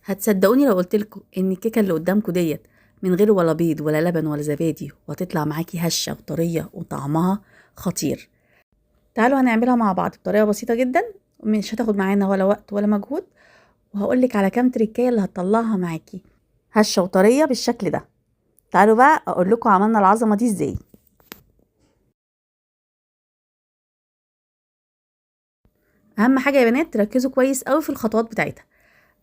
هتصدقوني لو قلت لكم ان الكيكه اللي قدامكم ديت من غير ولا بيض ولا لبن ولا زبادي، وهتطلع معاكي هشه وطريه وطعمها خطير. تعالوا هنعملها مع بعض بطريقة بسيطة جدا، مش هتاخد معانا ولا وقت ولا مجهود، وهقولك على كام تريكايه اللي هتطلعها معاكي هشه وطريه بالشكل ده. تعالوا بقى اقول لكم عملنا العظمة دي ازاي. اهم حاجة يا بنات تركزوا كويس قوي في الخطوات بتاعتها.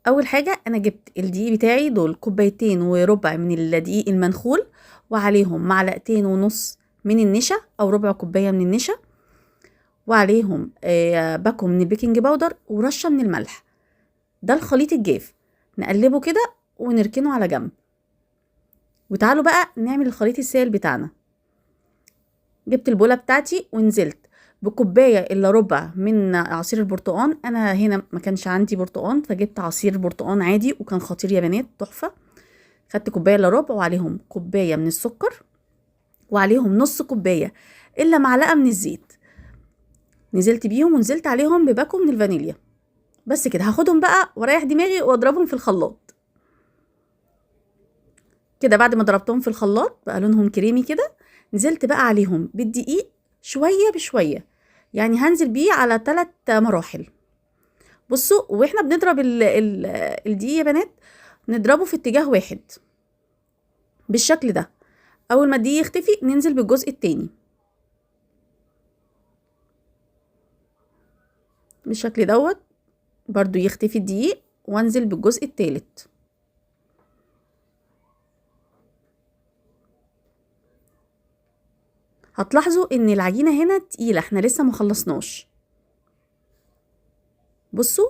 اول حاجة انا جبت الدقيق بتاعي، دول 2.25 كوباية من الدقيق المنخول، وعليهم 2.5 معلقة من النشا او ربع كوباية من النشا، وعليهم باكو من البيكنج باودر ورشه من الملح. ده الخليط الجاف، نقلبه كده ونركنه على جنب. وتعالوا بقى نعمل الخليط السائل بتاعنا. جبت البوله بتاعتي ونزلت بكوبايه الا ربع من عصير البرتقان. انا هنا ما كانش عندي برتقان فجبت عصير برتقان عادي، وكان خطير يا بنات، تحفة. خدت كوباية الا ربع وعليهم كوباية من السكر، وعليهم نص كوباية الا معلقه من الزيت. نزلت بيهم ونزلت عليهم بباكو من الفانيليا. بس كده هاخدهم بقى واريح دماغي واضربهم في الخلاط كده. بعد ما ضربتهم في الخلاط بقى لونهم كريمي كده، نزلت بقى عليهم بالدقيق شوية بشوية، يعني هنزل بيه على 3 مراحل. بصوا واحنا بنضرب الدقيق يا بنات نضربه في اتجاه واحد بالشكل ده. اول ما الدقيق يختفي ننزل بالجزء التاني بالشكل دوت، برضو يختفي الدقيق، وانزل بالجزء التالت. هتلاحظوا ان العجينة هنا تقيلة، احنا لسه ما خلصناش. بصوا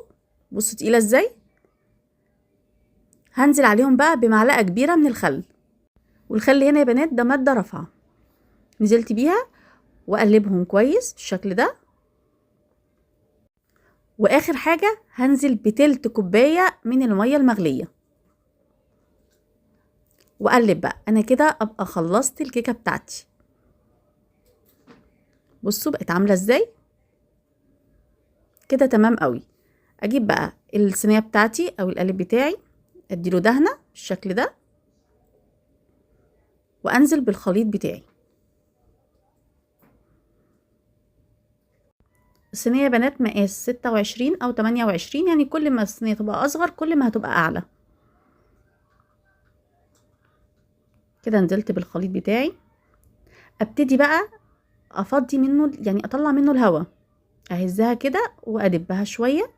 تقيلة ازاي. هنزل عليهم بقى بمعلقة كبيرة من الخل، والخل هنا يا بنات ده مادة رافعة. نزلت بيها واقلبهم كويس بالشكل ده. واخر حاجة هنزل بتلت كوباية من المية المغلية واقلب بقى. انا كده ابقى خلصت الكيكة بتاعتي. بصوا بقت عاملة ازاي كده، تمام قوي. اجيب بقى الصينية بتاعتي او القالب بتاعي، اديله دهنة بالشكل ده، وانزل بالخليط بتاعي. الصينية يا بنات مقاس 26 او 28، يعني كل ما الصينية تبقى اصغر كل ما هتبقى اعلى. كده نزلت بالخليط بتاعي. ابتدي بقى افضي منه، يعني اطلع منه الهواء، اهزها كده وادبها شوية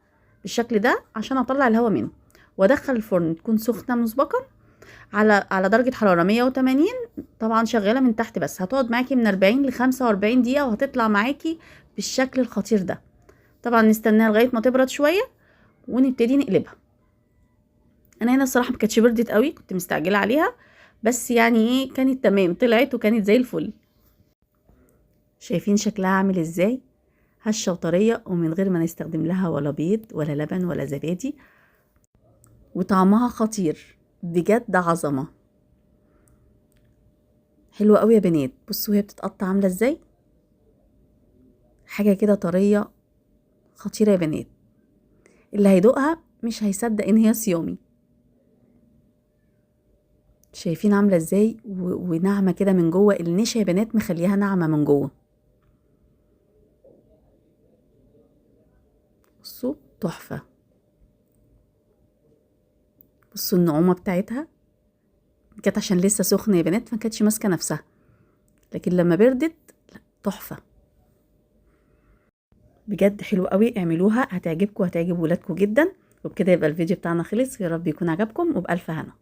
بالشكل ده عشان اطلع الهواء منه، وادخل الفرن تكون سخنة مسبقا على درجه حرارة 180، طبعا شغالة من تحت بس. هتقعد معاكي من 40 ل 45 دقيقة وهتطلع معاكي بالشكل الخطير ده. طبعا نستناها لغاية ما تبرد شوية ونبتدي نقلبها. انا هنا الصراحة ما كانتش بردت قوي، كنت مستعجلة عليها، بس كانت تمام، طلعت وكانت زي الفل. شايفين شكلها عامل ازاي؟ هشه وطريه ومن غير ما نستخدم لها ولا بيض ولا لبن ولا زبادي، وطعمها خطير بجد، عظمه، حلوة قوي يا بنات. بصوا وهي بتتقطع عامله ازاي، حاجة كده طرية خطيرة يا بنات. اللي هيدوقها مش هيصدق ان هي صيامي. شايفين عامله ازاي وناعمه كده من جوه. النشا يا بنات مخليها ناعمة من جوه. بصوا تحفة. بصوا النعومه بتاعتها، كانت عشان لسه سخنة يا بنات ما كانتش ماسكه نفسها، لكن لما بردت لا تحفة بجد، حلو قوي. اعملوها هتعجبكم وهتعجب ولادكم جدا. وبكده يبقى الفيديو بتاعنا خلص، يا رب يكون عجبكم، وبألف هنا.